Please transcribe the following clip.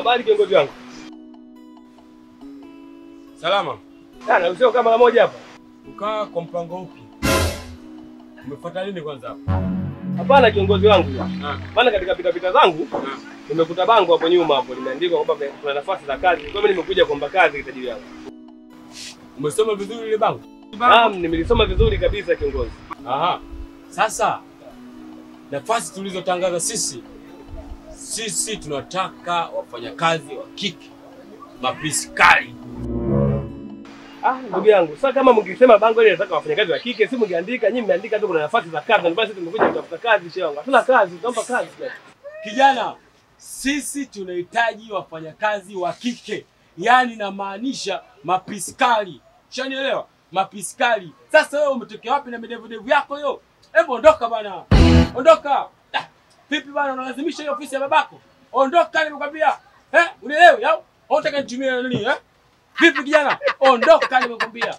Habari kiongozi wangu. Salama. Sana, usio kama moja hapa. Ukaa kwa mpango upi? Umefuata nini kwanza hapa? Hapana kiongozi wangu. Maana katika pita zangu nimekuta bango hapo nyuma hapo limeandikwa kwamba kuna nafasi za kazi. Kwa hiyo nimekuja kuomba kazi kitajiri yangu. Umesoma vizuri ile bango? Naam, nimelisoma vizuri kabisa kiongozi. Aha. Sasa nafasi tulizotangaza sisi tunataka wafanyakazi wa kike, mapiskali. Ah, ndugu yangu, sasa kama mngesema bango ile nataka wafanyakazi wa kike, si mngeandika? Nyinyi mmeandika tu kuna nafasi za kazi. Ndio basi tumekuja kutafuta kazi shehe wangu. Hatuna kazi, tunaomba kazi. Kijana, sisi tunahitaji wafanyakazi wa kike. Yaani namaanisha mapiskali. Ushanielewa? Mapiskali. Sasa wewe umetokea wapi na midevu yako hiyo? Hebu ondoka bana. Ondoka. Vipi bana unalazimisha hiyo ofisi ya babako? Ondoka nimekwambia. Eh? Unielewi au? Unataka nitumie nini eh? Vipi kijana? Ondoka nimekwambia.